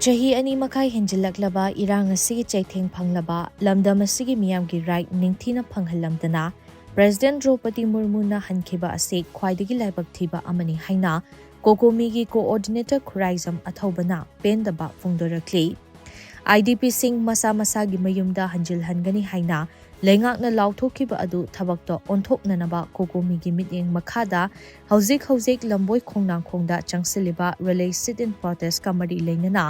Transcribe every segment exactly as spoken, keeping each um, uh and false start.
ꯆꯍꯤ ꯑꯅꯤ ꯃꯈꯥꯏ ꯍꯦꯟꯖꯤꯜꯂꯛꯂꯕ ꯏꯔꯥꯡ ꯑꯁꯤꯒꯤ ꯆꯩꯊꯦꯡ ꯐꯪꯂꯕ ꯂꯝꯗꯝ ꯑꯁꯤꯒꯤ ꯃꯤꯌꯥꯝꯒꯤ right ꯅꯤꯡꯊꯤꯅ ꯐꯪꯍꯜꯂꯝꯗꯅ President ꯗ꯭ꯔꯧꯄꯗꯤ ꯃꯨꯔꯃꯨꯅ ꯍꯟꯈꯤꯕ ꯑꯁꯤ ꯈ꯭ꯋꯥꯏꯗꯒꯤ ꯂꯥꯏꯕꯛ ꯊꯤꯕ ꯑꯃꯅꯤ ꯍꯥꯏꯅ ꯀꯣꯀꯣꯃꯤꯒꯤ coordinator ꯈꯨꯔꯥꯏꯖꯝ ꯑꯊꯧꯕꯅ ꯄꯦꯟꯗꯕ ꯐꯣꯡꯗꯣꯔꯛꯂꯤ꯫ IDPꯁꯤꯡ ꯃꯁꯥ ꯃꯁꯥꯒꯤ ꯃꯌꯨꯝꯗ ꯍꯟꯖꯤꯜꯍꯟꯒꯅꯤ ꯍꯥꯏꯅ ꯂꯩꯉꯥꯛꯅ ꯂꯥꯎꯊꯣꯛꯈꯤꯕ ꯑꯗꯨ ꯊꯕꯛꯇ ꯑꯣꯟꯊꯣꯛꯅꯅꯕ ꯀꯣꯀꯣꯃꯤꯒꯤ ꯃꯤꯠꯌꯦꯡ ꯃꯈꯥꯗ ꯍꯧꯖꯤꯛ ꯍꯧꯖꯤꯛ ꯂꯝꯕꯣꯏ ꯈꯣꯡꯅꯥꯡꯈꯣꯡꯗ ꯆꯪꯁꯤꯜꯂꯤꯕ relay sit-in protestꯀ ꯃꯔꯤ ꯂꯩꯅꯅ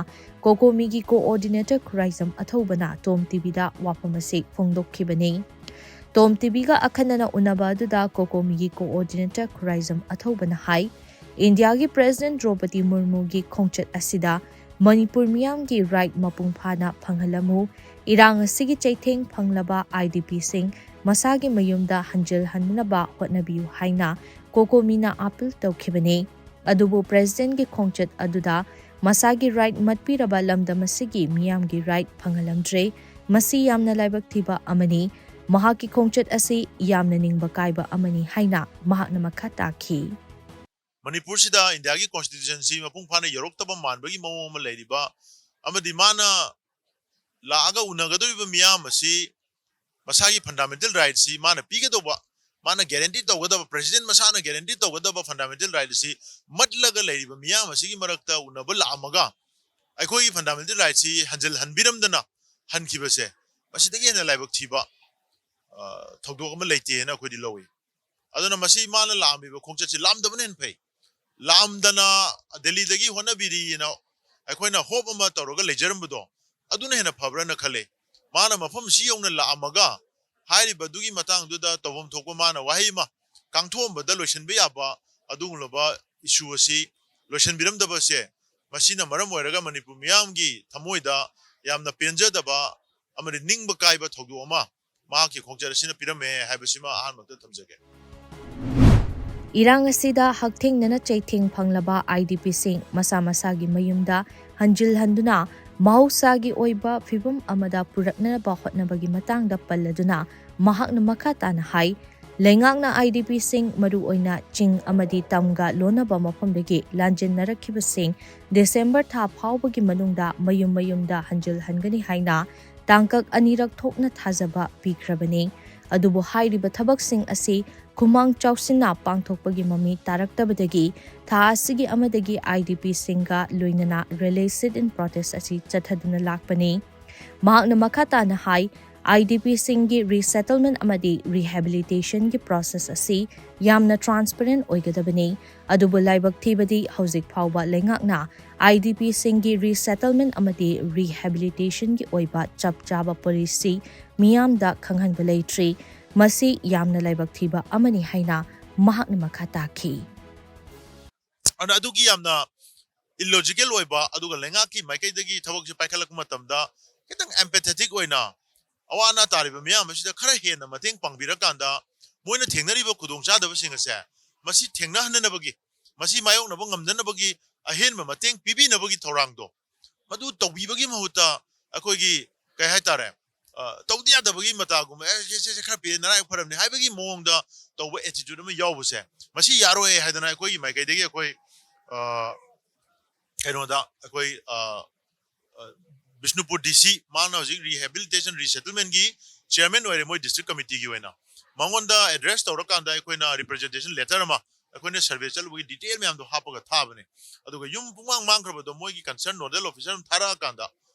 ꯀꯣꯀꯣꯃꯤꯒꯤ coordinator ꯈꯨꯔꯥꯏꯖꯝ ꯑꯊꯧꯕꯅ ꯇꯣꯝ ꯇꯤꯚꯤꯗ ꯋꯥꯐꯝ ꯑꯁꯤ ꯐꯣꯡꯗꯣꯛꯈꯤꯕꯅꯤ꯫ ꯇꯣꯝ ꯇꯤꯚꯤꯒ ꯑꯈꯟꯅꯅ ꯎꯅꯕ ꯑꯗꯨꯗ ꯀꯣꯀꯣꯃꯤꯒꯤ coordinator ꯈꯨꯔꯥꯏꯖꯝ ꯑꯊꯧꯕꯅ ꯍꯥꯏ, ꯏꯟꯗꯤꯌꯥꯒꯤ President ꯗ꯭ꯔꯧꯄꯗꯤ ꯃꯨꯔꯃꯨꯒꯤ ꯈꯣꯡꯆꯠ ꯑꯁꯤꯗ ꯃꯅꯤꯄꯨꯔ ꯃꯤꯌꯥꯝꯒꯤ right ꯃꯄꯨꯡ ꯐꯥꯅ ꯐꯪꯍꯜꯂꯝꯃꯨ, ꯏꯔꯥꯡ ꯑꯁꯤꯒꯤ ꯆꯩꯊꯦꯡ ꯐꯪꯂꯕ IDPꯁꯤꯡ ꯃꯁꯥꯒꯤ ꯃꯌꯨꯝꯗ ꯍꯟꯖꯤꯜꯍꯟꯅꯕ ꯍꯣꯠꯅꯕꯤꯌꯨ ꯍꯥꯏꯅ ꯀꯣꯀꯣꯃꯤꯅ appeal ꯇꯧꯈꯤꯕꯅꯤ꯫ ꯑꯗꯨꯕꯨ Presidentꯀꯤ ꯈꯣꯡꯆꯠ ꯑꯗꯨꯗ ꯃꯁꯥꯒꯤ right ꯃꯠꯄꯤꯔꯕ ꯂꯝꯗꯝ ꯑꯁꯤꯒꯤ ꯃꯤꯌꯥꯝꯒꯤ right ꯐꯪꯍꯜꯂꯝꯗ꯭ꯔꯦ꯫ ꯃꯁꯤ ꯌꯥꯝꯅ ꯂꯥꯏꯕꯛ ꯊꯤꯕ ꯑꯃꯅꯤ꯫ ꯃꯍꯥꯛꯀꯤ ꯈꯣꯡꯆꯠ ꯑꯁꯤ ꯌꯥꯝꯅ ꯅꯤꯡꯕ ꯀꯥꯏꯕ ꯑꯃꯅꯤ ꯍꯥꯏꯅ ꯃꯍꯥꯛꯅ ꯃꯈꯥ ꯇꯥꯈꯤ꯫ ꯃꯅꯤꯄꯨꯔꯁꯤꯗ ꯏꯟꯗꯤꯌꯥꯒꯤ constitutionꯁꯤ ꯃꯄꯨꯡ ꯐꯥꯅ ꯌꯧꯔꯛꯇꯕ ꯃꯥꯟꯕꯒꯤ ꯃꯑꯣꯡ ꯑꯃ ꯂꯩꯔꯤꯕ ꯑꯃꯗꯤ ꯃꯥꯅ ꯂꯥꯛꯑꯒ ꯎꯅꯒꯗꯧꯔꯤꯕ ꯃꯤꯌꯥꯝ ꯑꯁꯤ ꯃꯁꯥꯒꯤ fundamental rightꯁꯤ ꯃꯥꯅ ꯄꯤꯒꯗꯧꯕ, ꯃꯥꯅ guarantee ꯇꯧꯒꯗꯕ, President ꯃꯁꯥꯅ guarantee ꯇꯧꯒꯗꯕ fundamental rightꯁꯤ ꯃꯠꯂꯒ ꯂꯩꯔꯤꯕ ꯃꯤꯌꯥꯝ ꯑꯁꯤꯒꯤ ꯃꯔꯛꯇ ꯎꯅꯕ ꯂꯥꯛꯑꯝꯃꯒ ꯑꯩꯈꯣꯏꯒꯤ fundamental rightꯁꯤ ꯍꯟꯖꯤꯜꯍꯟꯕꯤꯔꯝꯗꯅ ꯍꯟꯈꯤꯕꯁꯦ ꯃꯁꯤꯗꯒꯤ ꯍꯦꯟꯅ ꯂꯥꯏꯕꯛ ꯊꯤꯕ, ꯑ, ꯊꯧꯗꯣꯛ ꯑꯃ ꯂꯩꯇꯦꯅ ꯑꯩꯈꯣꯏꯗꯤ ꯂꯧꯏ꯫ ꯑꯗꯨꯅ ꯃꯁꯤ ꯃꯥꯅ ꯂꯥꯛꯑꯝꯃꯤꯕ ꯈꯣꯡꯆꯠꯁꯤ ꯂꯥꯛꯑꯝꯗꯕꯅ ꯍꯦꯟꯅ ꯐꯩ꯫ ꯂꯥꯛꯑꯝꯗꯅ ꯗꯦꯜꯂꯤꯗꯒꯤ ꯍꯣꯠꯅꯕꯤꯔꯤꯅ ꯑꯩꯈꯣꯏꯅ hope ꯑꯃ ꯇꯧꯔꯒ ꯂꯩꯖꯔꯝꯕꯗꯣ ꯑꯗꯨꯅ ꯍꯦꯟꯅ ꯐꯕ꯭ꯔꯅ ꯈꯜꯂꯦ꯫ ꯃꯥꯅ ꯃꯐꯝꯁꯤ ꯌꯧꯅ ꯂꯥꯛꯑꯝꯃꯒ ꯍꯥꯏꯔꯤꯕꯗꯨꯒꯤ ꯃꯇꯥꯡꯗꯨꯗ ꯇꯧꯐꯝ ꯊꯣꯛꯄ ꯃꯥꯅ ꯋꯥꯍꯩ ꯑꯃ ꯀꯥꯡꯊꯣꯛꯑꯝꯕꯗ ꯂꯣꯏꯁꯤꯟꯕ ꯌꯥꯕ ꯑꯗꯨꯒꯨꯝꯂꯕ issue ꯑꯁꯤ ꯂꯣꯏꯁꯤꯟꯕꯤꯔꯝꯗꯕꯁꯦ ꯃꯁꯤꯅ ꯃꯔꯝ ꯑꯣꯏꯔꯒ ꯃꯅꯤꯄꯨꯔ ꯃꯤꯌꯥꯝꯒꯤ ꯊꯃꯣꯏꯗ ꯌꯥꯝꯅ ꯄꯦꯟꯖꯗꯕ ꯑꯃꯗꯤ ꯅꯤꯡꯕ ꯀꯥꯏꯕ ꯊꯧꯗꯣꯛ ꯑꯃ ꯃꯍꯥꯛꯀꯤ ꯈꯣꯡꯆꯠ ꯑꯁꯤꯅ ꯄꯤꯔꯝꯃꯦ ꯍꯥꯏꯕꯁꯤꯃ ꯑꯍꯥꯟꯕꯗ ꯊꯝꯖꯒꯦ꯫ ꯏꯔꯥꯡ ꯑꯁꯤꯗ ꯍꯛꯊꯦꯡꯅꯅ ꯆꯩꯊꯦꯡ ꯐꯪꯂꯕ IDPꯁꯤꯡ ꯃꯁꯥ ꯃꯁꯥꯒꯤ ꯃꯌꯨꯝꯗ ꯍꯟꯖꯤꯜꯍꯟꯗꯨꯅ ꯃꯍꯧꯁꯥꯒꯤ ꯑꯣꯏꯕ ꯐꯤꯕꯝ ꯑꯃꯗ ꯄꯨꯔꯛꯅꯕ ꯍꯣꯠꯅꯕꯒꯤ ꯃꯇꯥꯡꯗ ꯄꯜꯂꯗꯨꯅ ꯃꯍꯥꯛꯅ ꯃꯈꯥ ꯇꯥꯅ ꯍꯥꯏ, ꯂꯩꯉꯥꯛꯅ IDPꯁꯤꯡ, ꯃꯔꯨꯑꯣꯏꯅ ꯆꯤꯡ ꯑꯃꯗꯤ ꯇꯝꯒ ꯂꯣꯟꯅꯕ ꯃꯐꯝꯗꯒꯤ ꯂꯥꯟꯖꯦꯟꯅꯔꯛꯈꯤꯕꯁꯤꯡ December ꯊꯥ ꯐꯥꯎꯕꯒꯤ ꯃꯅꯨꯡꯗ ꯃꯌꯨꯝ ꯃꯌꯨꯝꯗ ꯍꯟꯖꯤꯜꯍꯟꯒꯅꯤ ꯍꯥꯏꯅ ꯇꯥꯡꯀꯛ ꯑꯅꯤꯔꯛ ꯊꯣꯛꯅ ꯊꯥꯖꯕ ꯄꯤꯈ꯭ꯔꯕꯅꯤ꯫ ꯑꯗꯨꯕꯨ ꯍꯥꯏꯔꯤꯕ ꯊꯕꯛꯁꯤꯡ ꯑꯁꯤ ꯈꯨꯃꯥꯡ ꯆꯥꯎꯁꯤꯟꯅ ꯄꯥꯡꯊꯣꯛꯄꯒꯤ ꯃꯃꯤ ꯇꯥꯔꯛꯇꯕꯗꯒꯤ ꯊꯥ ꯑꯁꯤꯒꯤ ꯑꯃꯗꯒꯤ IDPꯁꯤꯡꯒ ꯂꯣꯏꯅꯅ relay sit-in protest ꯑꯁꯤ ꯆꯠꯊꯗꯨꯅ ꯂꯥꯛꯄꯅꯤ꯫ ꯃꯍꯥꯛꯅ ꯃꯈꯥ ꯇꯥꯅ ꯍꯥꯏ, IDPꯁꯤꯡꯒꯤ resettlement ꯑꯃꯗꯤ rehabilitationꯒꯤ process ꯑꯁꯤ ꯌꯥꯝꯅ transparent ꯑꯣꯏꯒꯗꯕꯅꯤ꯫ ꯑꯗꯨꯕꯨ ꯂꯥꯏꯕꯛ ꯊꯤꯕꯗꯤ ꯍꯧꯖꯤꯛ ꯐꯥꯎꯕ ꯂꯩꯉꯥꯛꯅ IDPꯁꯤꯡꯒꯤ resettlement ꯑꯃꯗꯤ rehabilitationꯒꯤ ꯑꯣꯏꯕ ꯆꯞ ꯆꯥꯕ policy ꯃꯤꯌꯥꯝꯗ ꯈꯪꯍꯟꯕ ꯂꯩꯇ꯭ꯔꯤ꯫ ꯃꯁꯤ ꯌꯥꯝꯅ ꯂꯥꯏꯕꯛ ꯊꯤꯕ ꯑꯃꯅꯤ ꯍꯥꯏꯅ ꯃꯍꯥꯛꯅ ꯃꯈꯥ ꯇꯥꯈꯤ꯫ ꯑꯗꯨꯅ ꯑꯗꯨꯒꯤ ꯌꯥꯝꯅ illogical ꯑꯣꯏꯕ, ꯑꯗꯨꯒ ꯂꯩꯉꯥꯛꯀꯤ ꯃꯥꯏꯀꯩꯗꯒꯤ ꯊꯕꯛꯁꯦ ꯄꯥꯏꯈꯠꯂꯛꯄ ꯃꯇꯝꯗ ꯈꯤꯇꯪ empathetic ꯑꯣꯏꯅ ꯑꯋꯥ ꯑꯅꯥ ꯇꯥꯔꯤꯕ ꯃꯤꯌꯥꯝ ꯑꯁꯤꯗ ꯈꯔ ꯍꯦꯟꯅ ꯃꯇꯦꯡ ꯄꯥꯡꯕꯤꯔꯀꯥꯟꯗ ꯃꯣꯏꯅ ꯊꯦꯡꯅꯔꯤꯕ ꯈꯨꯗꯣꯡꯆꯥꯗꯕꯁꯤꯡ ꯑꯁꯦ ꯃꯁꯤ ꯊꯦꯡꯅꯍꯟꯅꯅꯕꯒꯤ, ꯃꯁꯤ ꯃꯥꯌꯣꯛꯅꯕ ꯉꯝꯅꯅꯕꯒꯤ ꯑꯍꯦꯟꯕ ꯃꯇꯦꯡ ꯄꯤꯕꯤꯅꯕꯒꯤ ꯊꯧꯔꯥꯡꯗꯣ ꯃꯗꯨ ꯇꯧꯕꯤꯕꯒꯤ ꯃꯍꯨꯠꯇ ꯑꯩꯈꯣꯏꯒꯤ, ꯀꯩ ꯍꯥꯏꯇꯥꯔꯦ, ꯑ, ꯇꯧꯗ ꯌꯥꯗꯕꯒꯤ ꯃꯇꯥꯒꯨꯝꯕ, "ꯑꯦ, ꯁꯦ, ꯁꯦ, ꯁꯦ, ꯈꯔ ꯄꯤꯔꯦ, ꯅꯔꯥꯏꯕꯛ ꯐꯔꯕꯅꯤ" ꯍꯥꯏꯕꯒꯤ ꯃꯑꯣꯡꯗ ꯇꯧꯕ attitude ꯑꯃ ꯌꯥꯎꯕꯁꯦ, ꯃꯁꯤ ꯌꯥꯔꯣꯏ ꯍꯥꯏꯗꯅ ꯑꯩꯈꯣꯏꯒꯤ ꯃꯥꯏꯀꯩꯗꯒꯤ ꯑꯩꯈꯣꯏ, ꯑ, ꯀꯩꯅꯣꯗ ꯑꯩꯈꯣꯏ, ꯑ, ꯑ, ꯕꯤꯁꯅꯨꯄꯨꯔ DC, ꯃꯥꯅ ꯍꯧꯖꯤꯛ rehabilitation resettlementꯀꯤ chairman ꯑꯣꯏꯔꯦ ꯃꯣꯏ district committeeꯒꯤ ꯑꯣꯏꯅ, ꯃꯉꯣꯟꯗ address ꯇꯧꯔꯀꯥꯟꯗ ꯑꯩꯈꯣꯏꯅ representation letter ꯑꯃ, ꯑꯩꯈꯣꯏꯅ survey ꯆꯠꯂꯨꯕꯒꯤ detail ꯃꯌꯥꯝꯗꯣ ꯍꯥꯞꯄꯒ ꯊꯥꯕꯅꯦ꯫ ꯑꯗꯨꯒ ꯌꯨꯝ ꯄꯨꯡꯃꯥꯡ ꯃꯥꯡꯈ꯭ꯔꯕꯗꯣ ꯃꯣꯏꯒꯤ concern nodal officer ꯑꯃ ꯊꯥꯔꯛꯑꯀꯥꯟꯗ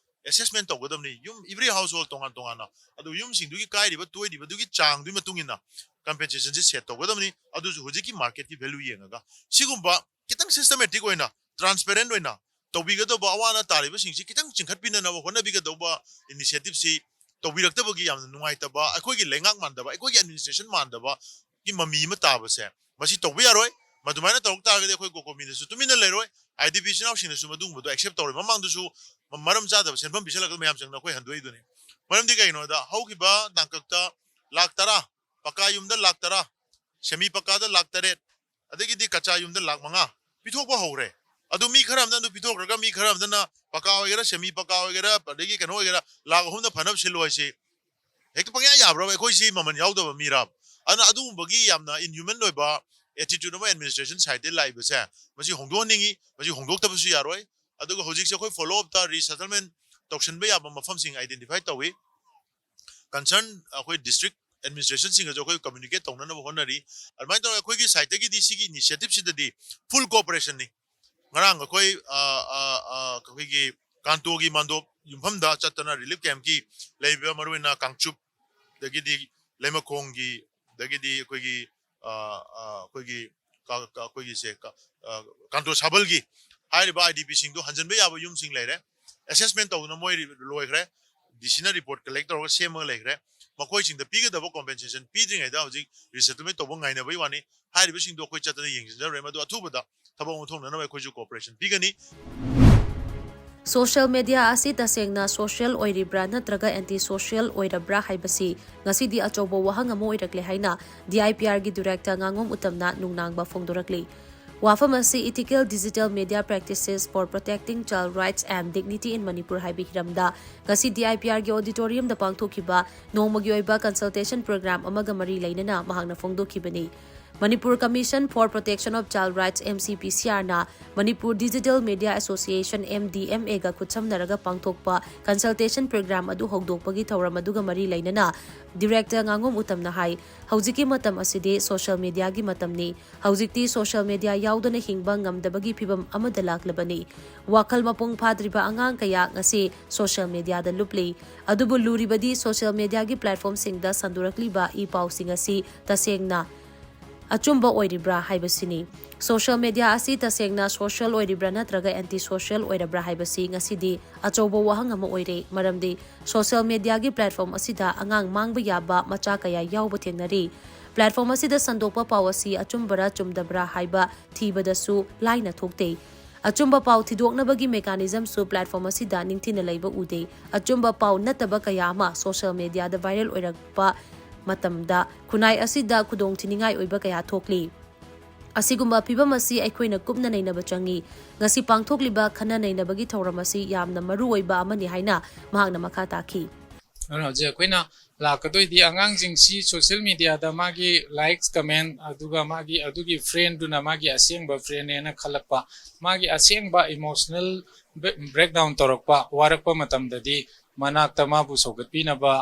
assessment ꯇꯧꯒꯗꯕꯅꯤ꯫ ꯌꯨꯝ, every household ꯇꯣꯉꯥꯟ ꯇꯣꯉꯥꯟꯅ, ꯑꯗꯨꯒ ꯌꯨꯝꯁꯤꯡꯗꯨꯒꯤ ꯀꯥꯏꯔꯤꯕ ꯇꯣꯏꯔꯤꯕꯗꯨꯒꯤ ꯆꯥꯡꯗꯨꯒꯤ ꯃꯇꯨꯡ ꯏꯟꯅ compensationꯁꯦ set ꯇꯧꯒꯗꯕꯅꯤ꯫ ꯑꯗꯨꯁꯨ ꯍꯧꯖꯤꯛꯀꯤ marketꯀꯤ value ꯌꯦꯡꯉꯒ, ꯁꯤꯒꯨꯝꯕ ꯈꯤꯇꯪ systematic ꯑꯣꯏꯅ, transparent ꯑꯣꯏꯅ ꯇꯧꯕꯤꯒꯗꯧꯕ, ꯑꯋꯥ ꯑꯅꯥ ꯇꯥꯔꯤꯕꯁꯤꯡꯁꯤ ꯈꯤꯇꯪ ꯆꯤꯡꯈꯠꯄꯤꯅꯅꯕ ꯍꯣꯠꯅꯕꯤꯒꯗꯧꯕ initiativeꯁꯤ ꯇꯧꯕꯤꯔꯛꯇꯕꯒꯤ ꯌꯥꯝꯅ ꯅꯨꯡꯉꯥꯏꯇꯕ, ꯑꯩꯈꯣꯏꯒꯤ ꯂꯩꯉꯥꯛ ꯃꯥꯟꯗꯕ, ꯑꯩꯈꯣꯏꯒꯤ administration ꯃꯥꯟꯗꯕꯒꯤ ꯃꯃꯤ ꯑꯃ ꯇꯥꯕꯁꯦ, ꯃꯁꯤ ꯇꯧꯕ ꯌꯥꯔꯣꯏ꯫ ꯃꯗꯨꯃꯥꯏꯅ ꯇꯧꯔꯛ ꯇꯥꯔꯒꯗꯤ ꯑꯩꯈꯣꯏ COCOMIꯗꯁꯨ ꯇꯨꯃꯤꯟꯅ ꯂꯩꯔꯣꯏ꯫ IDP ꯏꯆꯤꯟ ꯏꯅꯥꯎꯁꯤꯡꯅꯁꯨ ꯃꯗꯨꯒꯨꯝꯕꯗꯣ accept ꯇꯧꯔꯣꯏ꯫ ꯃꯃꯥꯡꯗꯁꯨ ꯃ-, ꯃꯔꯝ ꯆꯥꯗꯕ ꯁꯦꯟꯐꯝ ꯄꯤꯁꯜꯂꯛꯄꯗ ꯃꯌꯥꯝ ꯆꯪꯗꯅ ꯑꯩꯈꯣꯏ ꯍꯟꯗꯣꯛꯏꯗꯨꯅꯤ꯫ ꯃꯔꯝꯗꯤ ꯀꯩꯒꯤꯅꯣꯗ, ꯍꯧꯈꯤꯕ ꯇꯥꯡꯀꯛꯇ ꯂꯥꯈ ꯇꯔꯥ, ꯄꯀꯥ ꯌꯨꯝꯗ ꯂꯥꯈ ꯇꯔꯥ, semi ꯄꯀꯥꯗ ꯂꯥꯈ ꯇꯔꯦꯠ, ꯑꯗꯒꯤꯗꯤ ꯀꯆꯥ ꯌꯨꯝꯗ ꯂꯥꯈ ꯃꯉꯥ ꯄꯤꯊꯣꯛꯄ ꯍꯧꯔꯦ꯫ ꯑꯗꯨ ꯃꯤ ꯈꯔ ꯑꯃꯅ ꯑꯗꯨ ꯄꯤꯊꯣꯛꯈ꯭ꯔꯒ, ꯃꯤ ꯈꯔ ꯑꯃꯗꯅ ꯄꯀꯥ ꯑꯣꯏꯒꯦꯔꯥ, semi ꯄꯀꯥ ꯑꯣꯏꯒꯦꯔꯥ, ꯑꯗꯒꯤ ꯀꯩꯅꯣ ꯑꯣꯏꯒꯦꯔꯥ, ꯂꯥꯈ ꯑꯍꯨꯝꯗ ꯐꯅꯕ ꯁꯤꯜꯂꯨ ꯍꯥꯏꯁꯤ ꯍꯦꯛꯇ ꯄꯪꯌꯥ ꯌꯥꯕ꯭ꯔꯕ? ꯑꯩꯈꯣꯏꯁꯤ ꯃꯃꯜ ꯌꯥꯎꯗꯕ ꯃꯤꯔꯕ? ꯑꯗꯨꯅ ꯑꯗꯨꯒꯨꯝꯕꯒꯤ ꯌꯥꯝꯅ inhuman ꯑꯣꯏꯕ attitude ꯑꯃ administration sideꯇꯒꯤ ꯂꯥꯛꯏꯕꯁꯦ, ꯃꯁꯤ ꯍꯣꯡꯗꯣꯛꯍꯟꯅꯤꯡꯉꯤ꯫ ꯃꯁꯤ ꯍꯣꯡꯗꯣꯛꯇꯕꯁꯨ ꯌꯥꯔꯣꯏ꯫ ꯑꯗꯨꯒ ꯍꯧꯖꯤꯛꯁꯦ ꯑꯩꯈꯣꯏ follow upꯇ resettlement ꯇꯧꯁꯟꯕ ꯌꯥꯕ ꯃꯐꯝꯁꯤꯡ identify ꯇꯧꯏ꯫ Concern ꯑꯩꯈꯣꯏ district administrationꯁꯤꯡꯒꯁꯨ ꯑꯩꯈꯣꯏ communicate ꯇꯧꯅꯅꯕ ꯍꯣꯠꯅꯔꯤ꯫ ꯑꯗꯨꯃꯥꯏꯅ ꯇꯧꯔꯒ ꯑꯩꯈꯣꯏꯒꯤ sideꯇꯒꯤꯗꯤ ꯁꯤꯒꯤ initiativeꯁꯤꯗꯗꯤ full cooperationꯅꯤ꯫ ꯉꯔꯥꯡ ꯑꯩꯈꯣꯏ, ꯑ, ꯑ, ꯑ, ꯑꯩꯈꯣꯏꯒꯤ ꯀꯥꯟꯇꯣꯒꯤ ꯃꯥꯟꯗꯣꯞ ꯌꯨꯝꯐꯝꯗ ꯆꯠꯇꯅ relief campꯀꯤ ꯂꯩꯔꯤꯕ ꯃꯔꯨꯑꯣꯏꯅ ꯀꯥꯡꯆꯨꯞ, ꯑꯗꯒꯤꯗꯤ ꯂꯩꯃꯈꯣꯡꯒꯤ, ꯑꯗꯒꯤꯗꯤ ꯑꯩꯈꯣꯏꯒꯤ, ꯑ, ꯑ, ꯑꯩꯈꯣꯏꯒꯤ ꯀ-, ꯀ-, ꯑꯩꯈꯣꯏꯒꯤꯁꯦ ꯀ-, ꯑ, ꯀꯥꯟꯇꯣ ꯁꯥꯕꯜꯒꯤ ꯍꯥꯏꯔꯤꯕ IDPꯁꯤꯡꯗꯣ ꯍꯟꯖꯤꯟꯕ ꯌꯥꯕ ꯌꯨꯝꯁꯤꯡ ꯂꯩꯔꯦ꯫ Assessment ꯇꯧꯗꯅ ꯃꯣꯏ ꯂꯣꯏꯈ꯭ꯔꯦ꯫ DCꯅ report collect ꯇꯧꯔꯒ ꯁꯦꯝꯃꯒ ꯂꯩꯈ꯭ꯔꯦ꯫ ꯃꯈꯣꯏꯁꯤꯡꯗ ꯄꯤꯒꯗꯕ compensation ꯄꯤꯗ꯭ꯔꯤꯉꯩꯗ ꯍꯧꯖꯤꯛ resettlement ꯇꯧꯕ ꯉꯥꯏꯅꯕꯒꯤ ꯋꯥꯅꯤ꯫ ꯍꯥꯏꯔꯤꯕꯁꯤꯡꯗꯣ ꯑꯩꯈꯣꯏ ꯆꯠꯇꯅ ꯌꯦꯡꯁꯤꯟꯖꯔꯨꯔꯦ꯫ ꯃꯗꯨ ꯑꯊꯨꯕꯗ ꯊꯕꯛ ꯑꯣꯟꯊꯣꯛꯅꯅꯕ ꯑꯩꯈꯣꯏꯁꯨ cooperation ꯄꯤꯒꯅꯤ꯫ Social media ꯑꯁꯤ ꯇꯁꯦꯡꯅ social ꯑꯣꯏꯔꯤꯕ꯭ꯔꯥ ꯅꯠꯇ꯭ꯔꯒ anti social ꯑꯣꯏꯔꯕ꯭ꯔꯥ ꯍꯥꯏꯕꯁꯤ ꯉꯁꯤꯗꯤ ꯑꯆꯧꯕ ꯋꯥꯍꯪ ꯑꯃ ꯑꯣꯏꯔꯛꯂꯦ ꯍꯥꯏꯅ DIPRꯒꯤ director ꯉꯥꯉꯣꯝ ꯎꯇꯝꯅ ꯅꯨꯡꯅꯥꯡꯕ ꯐꯣꯡꯗꯣꯔꯛꯂꯤ꯫ ꯋꯥꯐꯝ ꯑꯁꯤ Ethical Digital Media Practices for Protecting Child Rights and Dignity in Manipur ꯍꯥꯏꯕ ꯍꯤꯔꯝꯗ ꯉꯁꯤ DIPRꯒꯤ auditoriumꯗ ꯄꯥꯡꯊꯣꯛꯈꯤꯕ ꯅꯣꯡꯃꯒꯤ ꯑꯣꯏꯕ consultation program ꯑꯃꯒ ꯃꯔꯤ ꯂꯩꯅꯅ ꯃꯍꯥꯛꯅ ꯐꯣꯡꯗꯣꯛꯈꯤꯕꯅꯤ꯫ Manipur Commission for Protection of Child Rights, MCPCRꯅ Manipur Digital Media Association, MDMAꯒ ꯈꯨꯠꯁꯝꯅꯔꯒ ꯄꯥꯡꯊꯣꯛꯄ consultation program ꯑꯗꯨ ꯍꯧꯗꯣꯛꯄꯒꯤ ꯊꯧꯔꯝ ꯑꯗꯨꯒ ꯃꯔꯤ ꯂꯩꯅꯅ director ꯉꯥꯉꯣꯝ ꯎꯇꯝꯅ ꯍꯥꯏ, ꯍꯧꯖꯤꯛꯀꯤ ꯃꯇꯝ ꯑꯁꯤꯗꯤ social mediaꯒꯤ ꯃꯇꯝꯅꯤ꯫ ꯍꯧꯖꯤꯛꯇꯤ social media ꯌꯥꯎꯗꯅ ꯍꯤꯡꯕ ꯉꯝꯗꯕꯒꯤ ꯐꯤꯚꯝ ꯑꯃꯗ ꯂꯥꯛꯂꯕꯅꯤ꯫ ꯋꯥꯈꯜ ꯃꯄꯨꯡ ꯐꯥꯗ꯭ꯔꯤꯕ ꯑꯉꯥꯡ ꯀꯌꯥ ꯉꯁꯤ social mediaꯗ ꯂꯨꯞꯂꯤ꯫ ꯑꯗꯨꯕꯨ ꯂꯨꯔꯤꯕꯗꯤ social mediaꯒꯤ platformꯁꯤꯡꯗ ꯁꯟꯗꯣꯔꯛꯂꯤꯕ ꯏ ꯄꯥꯎꯁꯤꯡ ꯑꯁꯤ ꯇꯁꯦꯡꯅ ꯑꯆꯨꯝꯕ ꯑꯣꯏꯔꯤꯕ꯭ꯔꯥ ꯍꯥꯏꯕꯁꯤꯅꯤ꯫ Social media ꯑꯁꯤ ꯇꯁꯦꯡꯅ social ꯑꯣꯏꯔꯤꯕ꯭ꯔꯥ ꯅꯠꯇ꯭ꯔꯒ anti social ꯑꯣꯏꯔꯕ꯭ꯔꯥ ꯍꯥꯏꯕꯁꯤ ꯉꯁꯤꯗꯤ ꯑꯆꯧꯕ ꯋꯥꯍꯪ ꯑꯃ ꯑꯣꯏꯔꯦ꯫ ꯃꯔꯝꯗꯤ social mediaꯒꯤ platform ꯑꯁꯤꯗ ꯑꯉꯥꯡ ꯃꯥꯡꯕ ꯌꯥꯕ ꯃꯆꯥ ꯀꯌꯥ ꯌꯥꯎꯕ ꯊꯦꯡꯅꯔꯤ꯫ Platform ꯑꯁꯤꯗ ꯁꯟꯗꯣꯛꯄ ꯄꯥꯎ ꯑꯁꯤ ꯑꯆꯨꯝꯕꯔꯥ ꯆꯨꯝꯗꯕꯔꯥ ꯍꯥꯏꯕ ꯊꯤꯕꯗꯁꯨ ꯂꯥꯏꯅ ꯊꯣꯛꯇꯦ꯫ ꯑꯆꯨꯝꯕ ꯄꯥꯎ ꯊꯤꯗꯣꯛꯅꯕꯒꯤ mechanismꯁꯨ platform ꯑꯁꯤꯗ ꯅꯤꯡꯊꯤꯅ ꯂꯩꯕ ꯎꯗꯦ꯫ ꯑꯆꯨꯝꯕ ꯄꯥꯎ ꯅꯠꯇꯕ ꯀꯌꯥ ꯑꯃ social mediaꯗ viral ꯑꯣꯏꯔꯛꯄ ꯃꯇꯝꯗ ꯈꯨꯟꯅꯥꯏ ꯑꯁꯤꯗ ꯈꯨꯗꯣꯡꯊꯤꯅꯤꯡꯉꯥꯏ ꯑꯣꯏꯕ ꯀꯌꯥ ꯊꯣꯛꯂꯤ꯫ ꯑꯁꯤꯒꯨꯝꯕ ꯐꯤꯚꯝ ꯑꯁꯤ ꯑꯩꯈꯣꯏꯅ ꯀꯨꯞꯅ ꯅꯩꯅꯕ ꯆꯪꯏ꯫ ꯉꯁꯤ ꯄꯥꯡꯊꯣꯛꯂꯤꯕ ꯈꯟꯅ ꯅꯩꯅꯕꯒꯤ ꯊꯧꯔꯝ ꯑꯁꯤ ꯌꯥꯝꯅ ꯃꯔꯨ ꯑꯣꯏꯕ ꯑꯃꯅꯤ ꯍꯥꯏꯅ ꯃꯍꯥꯛꯅ ꯃꯈꯥ ꯇꯥꯈꯤ꯫ ꯑꯗꯨꯅ ꯍꯧꯖꯤꯛ ꯑꯩꯈꯣꯏꯅ ꯂꯥꯛꯀꯗꯣꯏꯗꯤ ꯑꯉꯥꯡꯁꯤꯡꯁꯤ social mediaꯗ ꯃꯥꯒꯤ likes, comment, ꯑꯗꯨꯒ ꯃꯥꯒꯤ ꯑꯗꯨꯒꯤ friendꯗꯨꯅ ꯃꯥꯒꯤ ꯑꯁꯦꯡꯕ friendꯅꯦꯅ ꯈꯜꯂꯛꯄ, ꯃꯥꯒꯤ ꯑꯁꯦꯡꯕ emotional breakdown ꯇꯧꯔꯛꯄ, ꯋꯥꯔꯛꯄ ꯃꯇꯝꯗꯗꯤ ꯃꯅꯥꯛꯇ ꯃꯥꯕꯨ ꯁꯧꯒꯠꯄꯤꯅꯕ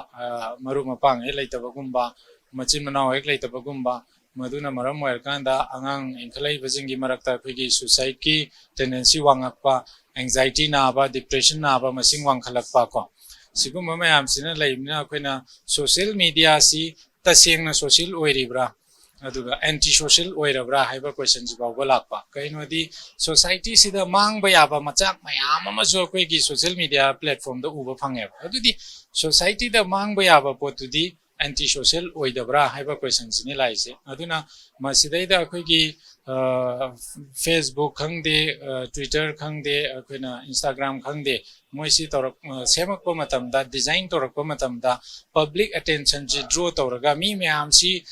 ꯃꯔꯨꯞ ꯃꯄꯥꯡ ꯍꯦꯛ ꯂꯩꯇꯕꯒꯨꯝꯕ, ꯃꯆꯤꯟ ꯃꯅꯥꯎ ꯍꯦꯛ ꯂꯩꯇꯕꯒꯨꯝꯕ, ꯃꯗꯨꯅ ꯃꯔꯝ ꯑꯣꯏꯔꯀꯥꯟꯗ ꯑꯉꯥꯡ ꯏꯟꯈꯠꯂꯛꯏꯕꯁꯤꯡꯒꯤ ꯃꯔꯛꯇ ꯑꯩꯈꯣꯏꯒꯤ suicideꯀꯤ tendency ꯋꯥꯡꯉꯛꯄ, anxiety ꯅꯥꯕ, depression ꯅꯥꯕ ꯃꯁꯤꯡ ꯋꯥꯡꯈꯠꯂꯛꯄ ꯀꯣ, ꯁꯤꯒꯨꯝꯕ ꯃꯌꯥꯝꯁꯤꯅ ꯂꯩꯕꯅꯤꯅ ꯑꯩꯈꯣꯏꯅ social mediaꯁꯤ ꯇꯁꯦꯡꯅ social ꯑꯣꯏꯔꯤꯕ꯭ꯔꯥ, ꯑꯗꯨꯒ anti social ꯑꯣꯏꯔꯕ꯭ꯔꯥ ꯍꯥꯏꯕ questionꯁꯤ ꯐꯥꯎꯕ ꯂꯥꯛꯄ꯫ ꯀꯩꯅꯣꯗꯤ societyꯁꯤꯗ ꯃꯥꯡꯕ ꯌꯥꯕ ꯃꯆꯥꯛ ꯃꯌꯥꯝ ꯑꯃꯁꯨ ꯑꯩꯈꯣꯏꯒꯤ social media platformꯗ ꯎꯕ ꯐꯪꯉꯦꯕ꯫ ꯑꯗꯨꯗꯤ societyꯗ ꯃꯥꯡꯕ ꯌꯥꯕ ꯄꯣꯠꯇꯨꯗꯤ anti social ꯑꯣꯏꯗꯕ꯭ꯔꯥ ꯍꯥꯏꯕ questionꯁꯤꯅꯤ ꯂꯥꯛꯏꯁꯦ꯫ ꯑꯗꯨꯅ ꯃꯁꯤꯗꯩꯗ ꯑꯩꯈꯣꯏꯒꯤ Facebook ꯈꯪꯗꯦ, Twitter ꯈꯪꯗꯦ, ꯑꯩꯈꯣꯏꯅ Instagram ꯈꯪꯗꯦ, ꯃꯣꯏꯁꯤ ꯇꯧꯔꯛ ꯁꯦꯝꯃꯛꯄ ꯃꯇꯝꯗ, design ꯇꯧꯔꯛꯄ ꯃꯇꯝꯗ public attentionꯁꯤ draw ꯇꯧꯔꯒ ꯃꯤ ꯃꯌꯥꯝꯁꯤ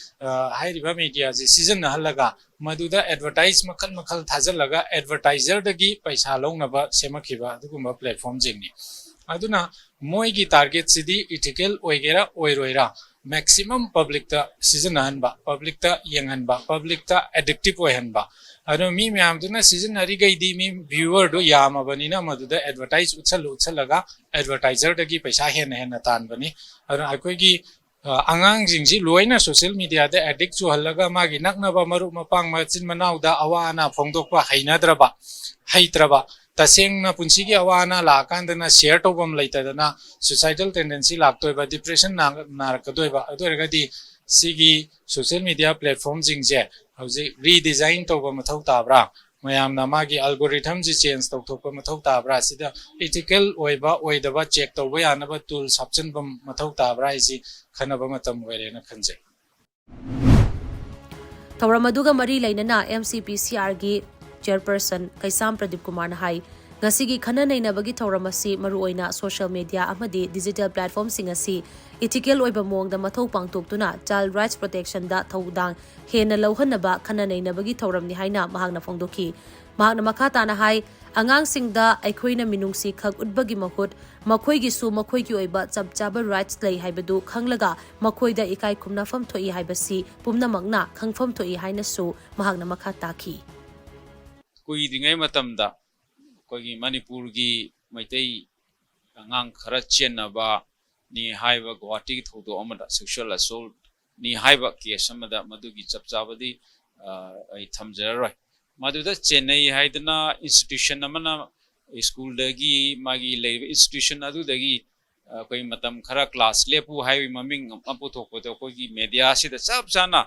ꯍꯥꯏꯔꯤꯕ mediaꯁꯤ ꯁꯤꯖꯤꯟꯅꯍꯜꯂꯒ ꯃꯗꯨꯗ advertise ꯃꯈꯜ ꯃꯈꯜ ꯊꯥꯖꯤꯜꯂꯒ advertiserꯗꯒꯤ ꯄꯩꯁꯥ ꯂꯧꯅꯕ ꯁꯦꯝꯃꯛꯈꯤꯕ ꯑꯗꯨꯒꯨꯝꯕ platformꯁꯤꯡꯅꯤ꯫ ꯑꯗꯨꯅ ꯃꯣꯏꯒꯤ targetꯁꯤꯗꯤ ethical ꯑꯣꯏꯒꯦꯔꯥ ꯑꯣꯏꯔꯣꯏꯔꯥ maximum publicꯇ ꯁꯤꯖꯤꯟꯅꯍꯟꯕ, publicꯇ ꯌꯦꯡꯍꯟꯕ, publicꯇ addictive ꯑꯣꯏꯍꯟꯕ꯫ ꯑꯗꯨ ꯃꯤ ꯃꯌꯥꯝꯗꯨꯅ ꯁꯤꯖꯤꯟꯅꯔꯤꯈꯩꯗꯤ ꯃꯤ viewerꯗꯨ ꯌꯥꯝꯃꯕꯅꯤꯅ ꯃꯗꯨꯗ advertise ꯎꯠꯁꯜꯂ ꯎꯠꯁꯜꯂꯒ advertiserꯗꯒꯤ ꯄꯩꯁꯥ ꯍꯦꯟꯅ ꯍꯦꯟꯅ ꯇꯥꯟꯕꯅꯤ꯫ ꯑꯗꯨꯅ ꯑꯩꯈꯣꯏꯒꯤ ꯑꯉꯥꯡꯁꯤꯡꯁꯤ ꯂꯣꯏꯅ social mediaꯗ addict ꯆꯨꯍꯜꯂꯒ ꯃꯥꯒꯤ ꯅꯛꯅꯕ ꯃꯔꯨꯞ ꯃꯄꯥꯡ ꯃꯆꯤꯟ ꯃꯅꯥꯎꯗ ꯑꯋꯥ ꯑꯅꯥ ꯐꯣꯡꯗꯣꯛꯄ ꯍꯩꯅꯗ꯭ꯔꯕ, ꯍꯩꯇ꯭ꯔꯕ, ꯇꯁꯦꯡꯅ ꯄꯨꯟꯁꯤꯒꯤ ꯑꯋꯥ ꯑꯅꯥ ꯂꯥꯛꯑꯀꯥꯟꯗꯅ share ꯇꯧꯐꯝ ꯂꯩꯇꯗꯅ suicidal tendency ꯂꯥꯛꯇꯣꯏꯕ, depression ꯅꯥꯔꯛꯀꯗꯣꯏꯕ꯫ ꯑꯗꯨ ꯑꯣꯏꯔꯒꯗꯤ ꯁꯤꯒꯤ social media platformꯁꯤꯡꯁꯦ ꯍꯧꯖꯤꯛ redesign ꯇꯧꯕ ꯃꯊꯧ ꯇꯥꯕ꯭ꯔꯥ? ꯃꯌꯥꯝꯅ ꯃꯥꯒꯤ algorithmꯁꯤ change ꯇꯧꯊꯣꯛꯄ ꯃꯊꯧ ꯇꯥꯕ꯭ꯔꯥ? ꯁꯤꯗ ethical ꯑꯣꯏꯕ ꯑꯣꯏꯗꯕ check ꯇꯧꯕ ꯌꯥꯅꯕ tools ꯍꯥꯞꯆꯤꯟꯕ ꯃꯊꯧ ꯇꯥꯕ꯭ꯔꯥ ꯍꯥꯏꯁꯤ ꯈꯟꯅꯕ ꯃꯇꯝ ꯑꯣꯏꯔꯦꯅ ꯈꯟꯖꯩ꯫ ꯊꯧꯔꯝ ꯑꯗꯨꯒ ꯃꯔꯤ ꯂꯩꯅꯅ MCPCRꯒꯤ chairperson ꯀꯩꯁꯥꯝ ꯄ꯭ꯔꯗꯤꯞ ꯀꯨꯃꯥꯔꯅ ꯍꯥꯏ, ꯉꯁꯤꯒꯤ ꯈꯟꯅ ꯅꯩꯅꯕꯒꯤ ꯊꯧꯔꯝ ꯑꯁꯤ ꯃꯔꯨꯑꯣꯏꯅ social media ꯑꯃꯗꯤ digital platformꯁꯤꯡ ꯑꯁꯤ ethical ꯑꯣꯏꯕ ꯃꯑꯣꯡꯗ ꯃꯊꯧ ꯄꯥꯡꯊꯣꯛꯇꯨꯅ child rights protectionꯗ ꯊꯧꯗꯥꯡ ꯍꯦꯟꯅ ꯂꯧꯍꯟꯅꯕ ꯈꯟꯅ ꯅꯩꯅꯕꯒꯤ ꯊꯧꯔꯝꯅꯤ ꯍꯥꯏꯅ ꯃꯍꯥꯛꯅ ꯐꯣꯡꯗꯣꯛꯈꯤ꯫ ꯃꯍꯥꯛꯅ ꯃꯈꯥ ꯇꯥꯅ ꯍꯥꯏ, ꯑꯉꯥꯡꯁꯤꯡꯗ ꯑꯩꯈꯣꯏꯅ ꯃꯤꯅꯨꯡꯁꯤ ꯈꯛ ꯎꯠꯄꯒꯤ ꯃꯍꯨꯠ ꯃꯈꯣꯏꯒꯤꯁꯨ ꯃꯈꯣꯏꯒꯤ ꯑꯣꯏꯕ ꯆꯞ ꯆꯥꯕ rights ꯂꯩ ꯍꯥꯏꯕꯗꯨ ꯈꯪꯂꯒ ꯃꯈꯣꯏꯗ ꯏꯀꯥꯏ ꯈꯨꯝꯅꯐꯝ ꯊꯣꯛꯏ ꯍꯥꯏꯕꯁꯤ ꯄꯨꯝꯅꯃꯛꯅ ꯈꯪꯐꯝ ꯊꯣꯛꯏ ꯍꯥꯏꯅꯁꯨ ꯃꯍꯥꯛꯅ ꯃꯈꯥ ꯇꯥꯈꯤ꯫ ꯀꯨꯏꯗ꯭ꯔꯤꯉꯩ ꯃꯇꯝꯗ ꯑꯩꯈꯣꯏꯒꯤ ꯃꯅꯤꯄꯨꯔꯒꯤ ꯃꯩꯇꯩ ꯑꯉꯥꯡ ꯈꯔ ꯆꯦꯟꯅꯕꯅꯤ ꯍꯥꯏꯕ ꯒꯨꯋꯥꯍꯥꯇꯤꯒꯤ ꯊꯧꯗꯣꯛ ꯑꯃꯗ sexual assaultꯅꯤ ꯍꯥꯏꯕ case ꯑꯃꯗ, ꯃꯗꯨꯒꯤ ꯆꯞ ꯆꯥꯕꯗꯤ ꯑ, ꯑꯩ ꯊꯝꯖꯔꯔꯣꯏ꯫ ꯃꯗꯨꯗ ꯆꯦꯟꯅꯩ ꯍꯥꯏꯗꯅ institution ꯑꯃꯅ schoolꯗꯒꯤ, ꯃꯥꯒꯤ ꯂꯩꯔꯤꯕ institution ꯑꯗꯨꯗꯒꯤ ꯑ, ꯑꯩꯈꯣꯏ ꯃꯇꯝ ꯈꯔ class ꯂꯦꯞꯄꯨ ꯍꯥꯏꯕꯒꯤ ꯃꯃꯤꯡ ꯑꯃ ꯄꯨꯊꯣꯛꯄꯗ ꯑꯩꯈꯣꯏꯒꯤ mediaꯁꯤꯗ ꯆꯞ ꯆꯥꯅ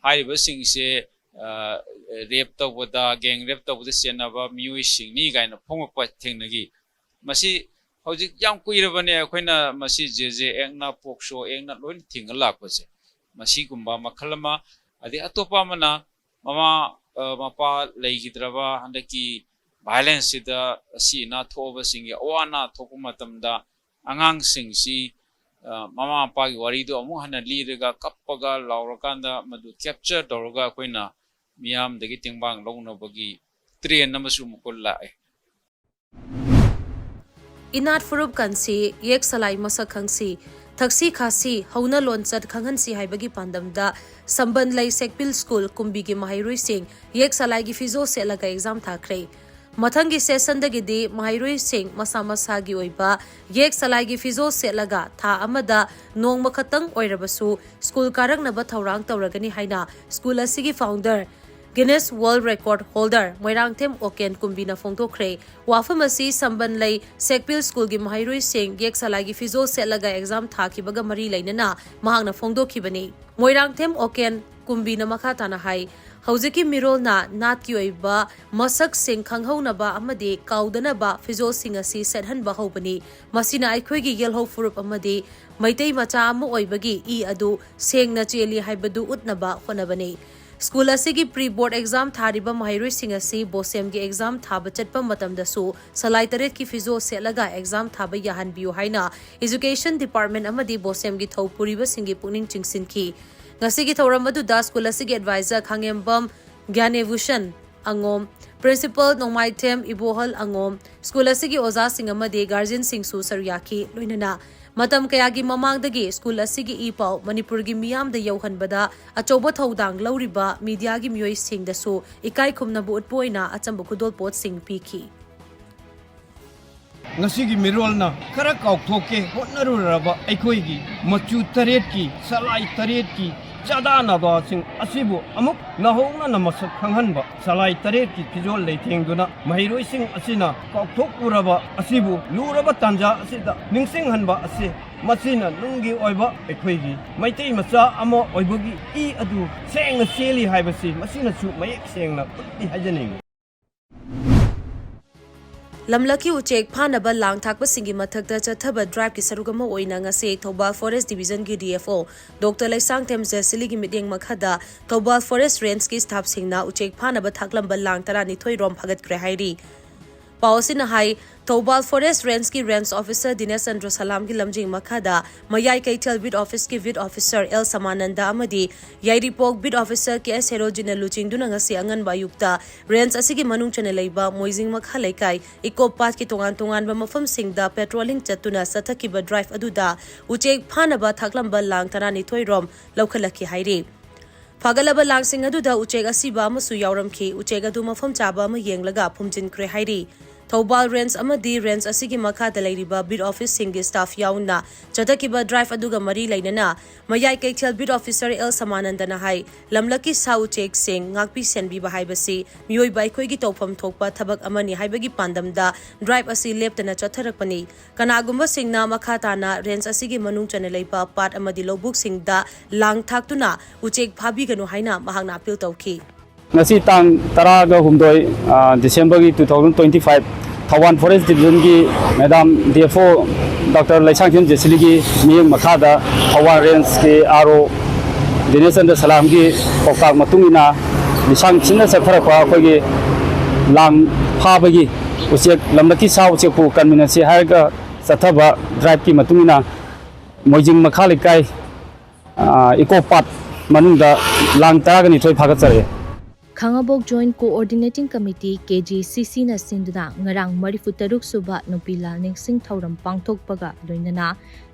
ꯍꯥꯏꯔꯤꯕꯁꯤꯡꯁꯦ ꯑ, rape ꯇꯧꯕꯗ, gang rape ꯇꯧꯕꯗ ꯆꯦꯟꯅꯕ ꯃꯤꯑꯣꯏꯁꯤꯡꯅꯤ ꯀꯥꯏꯅ ꯐꯣꯡꯉꯛꯄ ꯊꯦꯡꯅꯈꯤ꯫ ꯃꯁꯤ ꯍꯧꯖꯤꯛ ꯌꯥꯝ ꯀꯨꯏꯔꯕꯅꯦ ꯑꯩꯈꯣꯏꯅ ꯃꯁꯤ JJ Actꯅ, POCSO Actꯅ ꯂꯣꯏꯅ ꯊꯤꯡꯉ ꯂꯥꯛꯄꯁꯦ꯫ ꯃꯁꯤꯒꯨꯝꯕ ꯃꯈꯜ ꯑꯃ, ꯑꯗꯩ ꯑꯇꯣꯞꯄ ꯑꯃꯅ ꯃꯃꯥ ꯑ, ꯃꯄꯥ ꯂꯩꯈꯤꯗ꯭ꯔꯕ ꯍꯟꯗꯛꯀꯤ violenceꯁꯤꯗ ꯑꯁꯤ ꯑꯅꯥ ꯊꯣꯛꯑꯕꯁꯤꯡꯒꯤ ꯑꯋꯥ ꯑꯅꯥ ꯊꯣꯛꯄ ꯃꯇꯝꯗ ꯑꯉꯥꯡꯁꯤꯡꯁꯤ ꯑ, ꯃꯃꯥ ꯃꯄꯥꯒꯤ ꯋꯥꯔꯤꯗꯣ ꯑꯃꯨꯛ ꯍꯟꯅ ꯂꯤꯔꯒ ꯀꯞꯄꯒ ꯂꯥꯎꯔꯀꯥꯟꯗ ꯃꯗꯨ capture ꯇꯧꯔꯒ ꯑꯩꯈꯣꯏꯅ ꯃꯤꯌꯥꯝꯗꯒꯤ ꯇꯦꯡꯕꯥꯡ ꯂꯧꯅꯕꯒꯤ trend ꯑꯃꯁꯨ ꯑꯃꯨꯛꯀ ꯂꯥꯛꯑꯦ꯫ ꯏꯅꯥꯠ ꯐꯨꯔꯨꯞ ꯀꯟꯁꯤ, ꯌꯦꯛ ꯁꯂꯥꯏ ꯃꯁꯛ ꯈꯪꯁꯤ, ꯊꯛꯁꯤ ꯈꯥꯁꯤ, ꯍꯧꯅ ꯂꯣꯟꯆꯠ ꯈꯪꯍꯟꯁꯤ ꯍꯥꯏꯕꯒꯤ ꯄꯥꯟꯗꯝꯗ ꯁꯝꯕꯟ ꯂꯩ ꯁꯦꯛꯄꯤꯜ ꯁ꯭ꯀꯨꯜ ꯀꯨꯝꯕꯤꯒꯤ ꯃꯍꯩꯔꯣꯏꯁꯤꯡ ꯌꯦꯛ ꯁꯂꯥꯏꯒꯤ ꯐꯤꯖꯣꯜ ꯁꯦꯠꯂꯒ exam ꯊꯥꯈ꯭ꯔꯦ꯫ ꯃꯊꯪꯒꯤ sessionꯗꯒꯤꯗꯤ ꯃꯍꯩꯔꯣꯏꯁꯤꯡ ꯃꯁꯥ ꯃꯁꯥꯒꯤ ꯑꯣꯏꯕ ꯌꯦꯛ ꯁꯂꯥꯏꯒꯤ ꯐꯤꯖꯣꯜ ꯁꯦꯠꯂꯒ ꯊꯥ ꯑꯃꯗ ꯅꯣꯡꯃ ꯈꯛꯇꯪ ꯑꯣꯏꯔꯕꯁꯨ ꯁ꯭ꯀꯨꯜ ꯀꯥꯔꯛꯅꯕ ꯊꯧꯔꯥꯡ ꯇꯧꯔꯒꯅꯤ ꯍꯥꯏꯅ ꯁ꯭ꯀꯨꯜ ꯑꯁꯤꯒꯤ founder, Guinness World Record holder Moirangthem ꯑꯣꯀꯦꯟ ꯀꯨꯝꯕꯤꯅ ꯐꯣꯡꯗꯣꯛꯈ꯭ꯔꯦ꯫ ꯋꯥꯐꯝ ꯑꯁꯤ ꯁꯝꯕꯟ ꯂꯩ ꯁꯦꯛꯄꯤꯜ ꯁ꯭ꯀꯨꯜꯒꯤ ꯃꯍꯩꯔꯣꯏꯁꯤꯡ ꯌꯦꯛ ꯁꯂꯥꯏꯒꯤ ꯐꯤꯖꯣꯜ ꯁꯦꯠꯂꯒ exam ꯊꯥꯈꯤꯕꯒ ꯃꯔꯤ ꯂꯩꯅꯅ ꯃꯍꯥꯛꯅ ꯐꯣꯡꯗꯣꯛꯈꯤꯕꯅꯤ꯫ ꯃꯣꯏꯔꯥꯡꯊꯦꯝ ꯑꯣꯀꯦꯟ ꯀꯨꯝꯕꯤꯅ ꯃꯈꯥ ꯇꯥꯅ ꯍꯥꯏ, ꯍꯧꯖꯤꯛꯀꯤ ꯃꯤꯔꯣꯜꯅ ꯅꯥꯠꯀꯤ ꯑꯣꯏꯕ ꯃꯁꯛꯁꯤꯡ ꯈꯪꯍꯧꯅꯕ ꯑꯃꯗꯤ ꯀꯥꯎꯗꯅꯕ ꯐꯤꯖꯣꯜꯁꯤꯡ ꯑꯁꯤ ꯁꯦꯠꯍꯟꯕ ꯍꯧꯕꯅꯤ꯫ ꯃꯁꯤꯅ ꯑꯩꯈꯣꯏꯒꯤ ꯌꯦꯜꯍꯧ ꯐꯨꯔꯨꯞ ꯑꯃꯗꯤ ꯃꯩꯇꯩ ꯃꯆꯥ ꯑꯃ ꯑꯣꯏꯕꯒꯤ ꯏ ꯑꯗꯨ ꯁꯦꯡꯅ ꯆꯦꯜꯂꯤ ꯍꯥꯏꯕꯗꯨ ꯎꯠꯅꯕ ꯍꯣꯠꯅꯕꯅꯤ꯫ ꯁ꯭ꯀꯨꯜ ꯑꯁꯤꯒꯤ ꯄ꯭ꯔꯤ ꯕꯣꯔꯗ ꯑꯦꯛꯖꯥꯝ ꯊꯥꯔꯤꯕ ꯃꯍꯩꯔꯣꯏꯁꯤꯡ ꯑꯁꯤ ꯕꯣꯁꯦꯝꯒꯤ ꯑꯦꯛꯖꯥꯝ ꯊꯥꯕ ꯆꯠꯄ ꯃꯇꯝꯗꯁꯨ ꯁꯂꯥꯏ ꯇꯔꯦꯠꯀꯤ ꯐꯤꯖꯣꯜ ꯁꯦꯠꯂꯒ ꯑꯦꯛꯖꯥꯝ ꯊꯥꯕ ꯌꯥꯍꯟꯕꯤꯌꯨ ꯍꯥꯏꯅ ꯏꯖꯨꯀꯦꯁꯟ ꯗꯤꯄꯥꯔꯠꯃꯦꯟ ꯑꯃꯗꯤ ꯕꯣꯁꯦꯝꯒꯤ ꯊꯧ ꯄꯨꯔꯤꯕꯁꯤꯡꯒꯤ ꯄꯨꯛꯅꯤꯡ ꯆꯤꯡꯁꯤꯟꯈꯤ꯫ ꯉꯁꯤꯒꯤ ꯊꯧꯔꯝ ꯑꯗꯨꯗ ꯁ꯭ꯀꯨꯜ ꯑꯁꯤꯒꯤ ꯑꯦꯗꯚꯥꯏꯖꯔ ꯈꯥꯉꯦꯝꯕꯝ ꯒ꯭ꯌꯥꯅꯦꯚꯨꯁꯟ ꯑꯉꯣꯝ, ꯄ꯭ꯔꯤꯟꯁꯤꯄꯜ ꯅꯣꯡꯃꯥꯏꯊꯦꯝ ꯏꯕꯣꯍꯜ ꯑꯉꯣꯝ, ꯁ꯭ꯀꯨꯜ ꯑꯁꯤꯒꯤ ꯑꯣꯖꯥꯁꯤꯡ ꯑꯃꯗꯤ ꯒꯥꯔꯖꯤꯌꯟꯁꯤꯡꯁꯨ ꯁꯔꯨꯛ ꯌꯥꯈꯤ꯫ ꯂꯣꯏꯅꯅ ꯃꯇꯝ ꯀꯌꯥꯒꯤ ꯃꯃꯥꯡꯗꯒꯤ ꯁ꯭ꯀꯨꯜ ꯑꯁꯤꯒꯤ ꯏ ꯄꯥꯎ ꯃꯅꯤꯄꯨꯔꯒꯤ ꯃꯤꯌꯥꯝꯗ ꯌꯧꯍꯟꯕꯗ ꯑꯆꯧꯕ ꯊꯧꯗꯥꯡ ꯂꯧꯔꯤꯕ ꯃꯤꯗꯤꯌꯥꯒꯤ ꯃꯤꯑꯣꯏꯁꯤꯡꯗꯁꯨ ꯏꯀꯥꯏ ꯈꯨꯝꯅꯕ ꯎꯠꯄ ꯑꯣꯏꯅ ꯑꯆꯝꯕ ꯈꯨꯗꯣꯜꯄꯣꯠꯁꯤꯡ ꯄꯤꯈꯤ꯫ ꯉꯁꯤꯒꯤ ꯃꯤꯔꯣꯜꯅ ꯈꯔ ꯀꯥꯎꯊꯣꯛꯀꯦ ꯍꯣꯠꯅꯔꯨꯔꯕ ꯑꯩꯈꯣꯏꯒꯤ ꯃꯆꯨ ꯇꯔꯦꯠꯀꯤ, ꯁꯂꯥꯏ ꯇꯔꯦꯠꯀꯤ ꯆꯥꯗꯥꯅꯕꯁꯤꯡ ꯑꯁꯤꯕꯨ ꯑꯃꯨꯛ ꯅꯧꯍꯧꯅꯅ ꯃꯁꯛ ꯈꯪꯍꯟꯕ ꯁꯂꯥꯏ ꯇꯔꯦꯠꯀꯤ ꯐꯤꯖꯣꯜ ꯂꯩꯇꯦꯡꯗꯨꯅ ꯃꯍꯩꯔꯣꯏꯁꯤꯡ ꯑꯁꯤꯅ ꯀꯥꯎꯊꯣꯛꯂꯨꯔꯕ ꯑꯁꯤꯕꯨ ꯂꯨꯔꯕ ꯇꯥꯟꯖꯥ ꯑꯁꯤꯗ ꯅꯤꯡꯁꯤꯡꯍꯟꯕ ꯑꯁꯤ, ꯃꯁꯤꯅ ꯅꯨꯡꯒꯤ ꯑꯣꯏꯕ ꯑꯩꯈꯣꯏꯒꯤ ꯃꯩꯇꯩ ꯃꯆꯥ ꯑꯃ ꯑꯣꯏꯕꯒꯤ ꯏ ꯑꯗꯨ ꯁꯦꯡꯅ ꯆꯦꯜꯂꯤ ꯍꯥꯏꯕꯁꯤ ꯃꯁꯤꯅꯁꯨ ꯃꯌꯦꯛ ꯁꯦꯡꯅ ꯎꯠꯂꯤ ꯍꯥꯏꯖꯅꯤꯡꯏ꯫ ꯂꯝꯂꯛꯀꯤ ꯎꯆꯦꯛ ꯐꯥꯅꯕ ꯂꯥꯡ ꯊꯥꯛꯄꯁꯤꯡꯒꯤ ꯃꯊꯛꯇ ꯆꯠꯊꯕ ꯗ꯭ꯔꯥꯏꯚꯀꯤ ꯁꯔꯨꯛ ꯑꯃ ꯑꯣꯏꯅ ꯉꯁꯤ ꯊꯧꯕꯥꯜ ꯐꯣꯔꯦꯁ ꯗꯤꯕꯤꯖꯟꯒꯤ D F O doctor Leishangthem ꯖꯦꯁꯤꯂꯤꯒꯤ ꯃꯤꯠꯌꯦꯡ ꯃꯈꯥꯗ ꯊꯧꯕꯥꯜ ꯐꯣꯔꯦꯁ ꯔꯦꯟꯖꯀꯤ ꯁ꯭ꯇꯥꯐꯁꯤꯡꯅ ꯎꯆꯦꯛ ꯐꯥꯅꯕ ꯊꯥꯛꯂꯝꯕ ꯂꯥꯡ ꯇꯔꯥꯅꯤꯊꯣꯏ ꯔꯣꯝ ꯐꯥꯒꯠꯈ꯭ꯔꯦ ꯍꯥꯏꯔꯤ꯫ ꯄꯥꯎ ꯑꯁꯤꯅ ꯍꯥꯏ, ꯊꯧꯕꯥꯜ ꯐꯣꯔꯦꯁ ꯔꯦꯟꯖꯀꯤ ꯔꯦꯟꯖ ꯑꯣꯐꯤꯁꯔ ꯗꯤꯅꯦꯁ ꯆꯟꯗ꯭ꯔ ꯁꯂꯥꯝꯒꯤ ꯂꯝꯖꯤꯡ ꯃꯈꯥꯗ ꯃꯌꯥꯏ ꯀꯩꯊꯦꯜ ꯕꯤꯠ ꯑꯣꯐꯤꯁꯀꯤ ꯕꯤꯠ ꯑꯣꯐꯤꯁꯔ ꯑꯦꯜ ꯁꯃꯥꯅꯟꯗ ꯑꯃꯗꯤ ꯌꯥꯏꯔꯤꯄꯣꯛ ꯕꯤꯠ ꯑꯣꯐꯤꯁꯔ ꯀꯦ ꯑꯦꯁ ꯍꯦꯔꯣꯖꯤꯠꯅ ꯂꯨꯆꯤꯡꯗꯨꯅ ꯉꯁꯤ ꯑꯉꯟꯕ ꯑꯌꯨꯛꯇ ꯔꯦꯟꯖ ꯑꯁꯤꯒꯤ ꯃꯅꯨꯡ ꯆꯟꯅ ꯂꯩꯕ ꯃꯣꯏꯖꯤꯡ ꯃꯈꯥ ꯂꯩꯀꯥꯏ, ꯏꯀꯣ ꯄꯥꯠꯀꯤ ꯇꯣꯉꯥꯟ ꯇꯣꯉꯥꯟꯕ ꯃꯐꯝꯁꯤꯡꯗ ꯄꯦꯇ꯭ꯔꯣꯂꯤꯡ ꯆꯠꯇꯨꯅ ꯆꯠꯊꯈꯤꯕ ꯗ꯭ꯔꯥꯏꯚ ꯑꯗꯨꯗ ꯎꯆꯦꯛ ꯐꯥꯅꯕ ꯊꯥꯛꯂꯝꯕ ꯂꯥꯡ ꯇꯔꯥꯅꯤꯊꯣꯏ ꯔꯣꯝ ꯂꯧꯈꯠꯂꯛꯈꯤ ꯍꯥꯏꯔꯤ꯫ ꯐꯥꯒꯠꯂꯕ ꯂꯥꯡꯁꯤꯡ ꯑꯗꯨꯗ ꯎꯆꯦꯛ ꯑꯁꯤꯕ ꯑꯃꯁꯨ ꯌꯥꯎꯔꯝꯈꯤ꯫ ꯎꯆꯦꯛ ꯑꯗꯨ ꯃꯐꯝ ꯆꯥꯕ ꯑꯃ ꯌꯦꯡꯂꯒ ꯐꯨꯝꯖꯤꯟꯈ꯭ꯔꯦ ꯍꯥꯏꯔꯤ꯫ ꯊꯧꯕꯥꯜ ꯔꯦꯟꯖ ꯑꯃꯗꯤ ꯔꯦꯟꯖ ꯑꯁꯤꯒꯤ ꯃꯈꯥꯗ ꯂꯩꯔꯤꯕ ꯕꯤꯠ ꯑꯣꯐꯤꯁꯁꯤꯡꯒꯤ ꯁ꯭ꯇꯥꯐ ꯌꯥꯎꯅ ꯆꯠꯊꯈꯤꯕ ꯗ꯭ꯔꯥꯏꯚ ꯑꯗꯨꯒ ꯃꯔꯤ ꯂꯩꯅꯅ ꯃꯌꯥꯏ ꯀꯩꯊꯦꯜ ꯕꯤꯠ ꯑꯣꯐꯤꯁꯔ ꯑꯦꯜ ꯁꯃꯥꯅꯟꯗꯅ ꯍꯥꯏ, ꯂꯝꯂꯛꯀꯤ ꯁꯥ ꯎꯆꯦꯛꯁꯤꯡ ꯉꯥꯛꯄꯤ ꯁꯦꯟꯕꯤꯕ ꯍꯥꯏꯕꯁꯤ ꯃꯤꯑꯣꯏꯕ ꯑꯩꯈꯣꯏꯒꯤ ꯇꯧꯐꯝ ꯊꯣꯛꯄ ꯊꯕꯛ ꯑꯃꯅꯤ ꯍꯥꯏꯕꯒꯤ ꯄꯥꯟꯗꯝꯗ ꯗ꯭ꯔꯥꯏꯚ ꯑꯁꯤ ꯂꯦꯞꯇꯅ ꯆꯠꯊꯔꯛꯄꯅꯤ꯫ ꯀꯅꯥꯒꯨꯝꯕꯁꯤꯡꯅ ꯃꯈꯥ ꯇꯥꯅ ꯔꯦꯟꯖ ꯑꯁꯤꯒꯤ ꯃꯅꯨꯡ ꯆꯟꯅ ꯂꯩꯕ ꯄꯥꯠ ꯑꯃꯗꯤ ꯂꯧꯕꯨꯛꯁꯤꯡꯗ ꯂꯥꯡ ꯊꯥꯛꯇꯨꯅ ꯎꯆꯦꯛ ꯐꯥꯕꯤꯒꯅꯨ ꯍꯥꯏꯅ ꯃꯍꯥꯛꯅ ꯑꯄꯤꯜ ꯇꯧꯈꯤ꯫ ꯉꯁꯤ ꯇꯥꯡ ꯇꯔꯥꯒ ꯍꯨꯝꯗꯣꯏ, ꯑ, ꯗꯤꯁꯦꯝꯕꯔꯒꯤ two thousand twenty five, Thoubal forest ꯗꯤꯕꯤꯖꯟꯒꯤ madam D F O doctor Leishangthem ꯖꯦꯁꯤꯂꯤꯒꯤ ꯃꯤꯠꯌꯦꯡ ꯃꯈꯥꯗ ꯊꯧꯕꯥꯜ ꯔꯦꯟꯖꯀꯤ ꯑꯥꯔ ꯑꯣ ꯗꯤꯅꯦꯁ ꯆꯟꯗ꯭ꯔ ꯁꯂꯥꯝꯒꯤ ꯄꯥꯎꯇꯥꯛ ꯃꯇꯨꯡ ꯏꯟꯅ ꯂꯤꯁꯥꯡ ꯁꯤꯟꯅ ꯆꯠꯊꯔꯛꯄ ꯑꯩꯈꯣꯏꯒꯤ ꯂꯥꯡ ꯐꯥꯕꯒꯤ ꯎꯆꯦꯛ, ꯂꯝꯂꯛꯀꯤ ꯁꯥ ꯎꯆꯦꯛꯄꯨ ꯀꯟꯃꯤꯟꯅꯁꯤ ꯍꯥꯏꯔꯒ ꯆꯠꯊꯕ ꯗ꯭ꯔꯥꯏꯕꯀꯤ ꯃꯇꯨꯡ ꯏꯟꯅ ꯃꯣꯏꯖꯤꯡ ꯃꯈꯥ ꯂꯩꯀꯥꯏ, ꯑ, ꯏꯀꯣ ꯄꯥꯠ ꯃꯅꯨꯡꯗ ꯂꯥꯡ ꯇꯔꯥꯒ ꯅꯤꯊꯣꯏ ꯐꯥꯒꯠꯆꯔꯛꯑꯦ꯫ ꯈꯥꯉꯕꯣꯛ Joint Coordinating Committee, K J C C ꯅ ꯁꯤꯟꯗꯨꯅ ꯉꯔꯥꯡ ꯃꯔꯤꯐꯨ ꯇꯔꯨꯛ ꯁꯨꯕ ꯅꯨꯄꯤ ꯂꯥꯜ ꯅꯤꯡꯁꯤꯡ ꯊꯧꯔꯝ ꯄꯥꯡꯊꯣꯛꯄꯒ ꯂꯣꯏꯅꯅ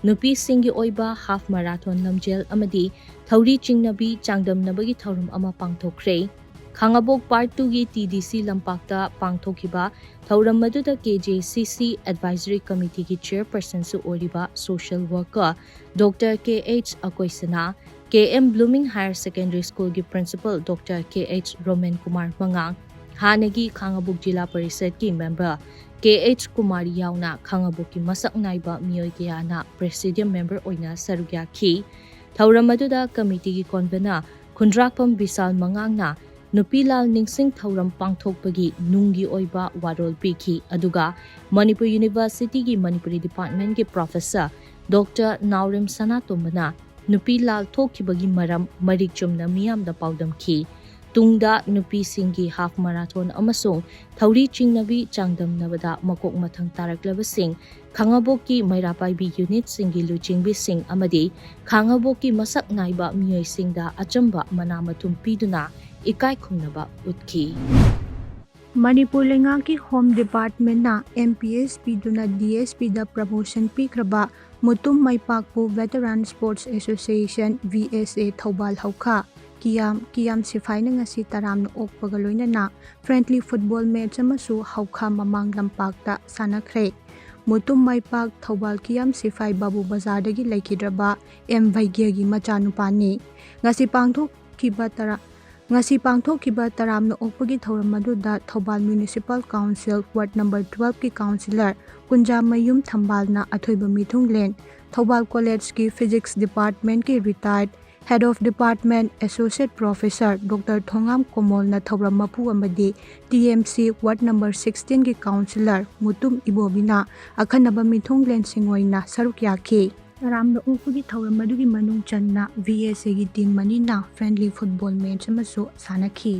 ꯅꯨꯄꯤꯁꯤꯡꯒꯤ ꯑꯣꯏꯕ half marathon ꯂꯝꯖꯦꯜ ꯑꯃꯗꯤ ꯊꯧꯔꯤ ꯆꯤꯡꯅꯕꯤ ꯆꯥꯡꯗꯝꯅꯕꯒꯤ ꯊꯧꯔꯝ ꯑꯃ ꯄꯥꯡꯊꯣꯛꯈ꯭ꯔꯦ꯫ ꯈꯥꯉꯕꯣꯛ Part two ꯒꯤ T D C ꯂꯝꯄꯥꯛꯇ ꯄꯥꯡꯊꯣꯛꯈꯤꯕ ꯊꯧꯔꯝ ꯑꯗꯨꯗ K J C C Advisory Committee ꯒꯤ Chairperson ꯁꯨ ꯑꯣꯏꯔꯤꯕ social worker Doctor K H ꯑꯀꯣꯏꯁꯅꯥ, K M Blooming Higher Secondary School ꯒꯤ Principal Doctor K H Romen Kumar ꯃꯉꯥꯡ, ꯍꯥꯟꯅꯒꯤ ꯈꯥꯉꯕꯣꯛ ꯖꯤꯂꯥ ꯄꯔꯤꯁꯠꯀꯤ member K H ꯀꯨꯃꯥꯔꯤ ꯌꯥꯎꯅ ꯈꯥꯉꯕꯣꯛꯀꯤ ꯃꯁꯛ ꯅꯥꯏꯕ ꯃꯤꯑꯣꯏ ꯀꯌꯥꯅ presidium member ꯑꯣꯏꯅ ꯁꯔꯨꯛ ꯌꯥꯈꯤ꯫ ꯊꯧꯔꯝ ꯑꯗꯨꯗ committee ꯒꯤ convener ꯈꯨꯟꯗ꯭ꯔꯥꯛꯄꯝ ꯕꯤꯁꯥꯜ ꯃꯉꯥꯡꯅ ꯅꯨꯄꯤ ꯂꯥꯜ ꯅꯤꯡꯁꯤꯡ ꯊꯧꯔꯝ ꯄꯥꯡꯊꯣꯛꯄꯒꯤ ꯅꯨꯡꯒꯤ ꯑꯣꯏꯕ ꯋꯥꯔꯣꯜ ꯄꯤꯈꯤ, ꯑꯗꯨꯒ ꯃꯅꯤꯄꯨꯔ University ꯒꯤ ꯃꯅꯤꯄꯨꯔꯤ department ꯀꯤ professor Doctor ꯅꯥꯎꯔꯦꯝ ꯁꯅꯥꯇꯣꯝꯕꯅ ꯅꯨꯄꯤ ꯂꯥꯜ ꯊꯣꯛꯈꯤꯕꯒꯤ ꯃꯔꯝ ꯃꯔꯤꯛ ꯆꯨꯝꯅ ꯃꯤꯌꯥꯝꯗ ꯄꯥꯎꯗꯝꯈꯤ꯫ ꯇꯨꯡꯗ ꯅꯨꯄꯤꯁꯤꯡꯒꯤ half marathon ꯑꯃꯁꯨꯡ ꯊꯧꯔꯤ ꯆꯤꯡꯅꯕꯤ ꯆꯥꯡꯗꯝꯅꯕꯗ ꯃꯀꯣꯛ ꯃꯊꯪ ꯇꯥꯔꯛꯂꯕꯁꯤꯡ, ꯈꯥꯉꯕꯣꯛꯀꯤ ꯃꯩꯔꯥ ꯄꯥꯏꯕꯤ unit ꯁꯤꯡꯒꯤ ꯂꯨꯆꯤꯡꯕꯤꯁꯤꯡ ꯑꯃꯗꯤ ꯈꯥꯉꯕꯣꯛꯀꯤ ꯃꯁꯛ ꯅꯥꯏꯕ ꯃꯤꯑꯣꯏꯁꯤꯡꯗ ꯑꯆꯝꯕ ꯃꯅꯥ ꯃꯊꯨꯝ ꯄꯤꯗꯨꯅ ꯏꯀꯥꯏ ꯈꯨꯝꯅꯕ ꯎꯠꯈꯤ꯫ ꯃꯅꯤꯄꯨꯔ ꯂꯩꯉꯥꯛꯀꯤ Home Department ꯅ M P S ꯄꯤꯗꯨꯅ D S P the promotion ꯄꯤꯈ꯭ꯔꯕ Mutum ꯃꯩꯄꯥꯛꯄꯨ Veteran Sports Association, V S A, Thoubal ꯍꯧꯈꯥ ꯀꯤꯌꯥꯝ, ꯀꯤꯌꯥꯝ ꯁꯤꯐꯥꯏꯅ ꯉꯁꯤ ꯇꯔꯥꯝꯅ ꯑꯣꯛꯄꯒ ꯂꯣꯏꯅꯅ friendly football match ꯑꯃꯁꯨ ꯍꯧꯈꯥ ꯃꯃꯥꯡ ꯂꯝꯄꯥꯛꯇ ꯁꯥꯟꯅꯈ꯭ꯔꯦ꯫ ꯃꯨꯇꯨꯝ ꯃꯩꯄꯥꯛ ꯊꯧꯕꯥꯜ ꯀꯤꯌꯥꯝ ꯁꯤꯐꯥꯏ ꯕꯥꯕꯨ ꯕꯖꯥꯔꯗꯒꯤ ꯂꯩꯈꯤꯗ꯭ꯔꯕ M ꯚꯩꯒ꯭ꯌꯒꯤ ꯃꯆꯥꯅꯨꯄꯥꯅꯤ꯫ ꯉꯁꯤ ꯄꯥꯡꯊꯣꯛꯈꯤꯕ ꯇꯔꯥ-, ꯉꯁꯤ ꯄꯥꯡꯊꯣꯛꯈꯤꯕ ꯇꯔꯥꯝꯅ ꯑꯣꯛꯄꯒꯤ ꯊꯧꯔꯝ ꯑꯗꯨꯗ Thoubal Municipal Council Ward number twelve ꯀꯤ councillor ꯀꯨꯟꯖꯥꯃꯌꯨꯝ ꯊꯝꯕꯥꯜꯅ ꯑꯊꯣꯏꯕ ꯃꯤꯊꯨꯡꯂꯦꯟ, ꯊꯧꯕꯥꯜ College ꯀꯤ Physics Department ꯀꯤ retired Head of Department Associate Professor Doctor ꯊꯣꯉꯥꯝ ꯀꯣꯃꯣꯜꯅ ꯊꯧꯔꯝ ꯃꯄꯨ ꯑꯃꯗꯤ T M C Ward number sixteen ꯒꯤ councillor ꯃꯨꯇꯨꯝ ꯏꯕꯣꯕꯤꯅ ꯑꯈꯟꯅꯕ ꯃꯤꯊꯨꯡꯂꯦꯟꯁꯤꯡ ꯑꯣꯏꯅ ꯁꯔꯨꯛ ꯌꯥꯈꯤ꯫ ꯇꯔꯥꯝꯅ ꯑꯣꯛꯄꯒꯤ ꯊꯧꯔꯝ ꯑꯗꯨꯒꯤ ꯃꯅꯨꯡ ꯆꯟꯅ ꯚꯤ ꯑꯦꯁ ꯑꯦꯒꯤ ꯇꯤꯝ ꯑꯅꯤꯅ friendly football match ꯑꯃꯁꯨ ꯁꯥꯟꯅꯈꯤ꯫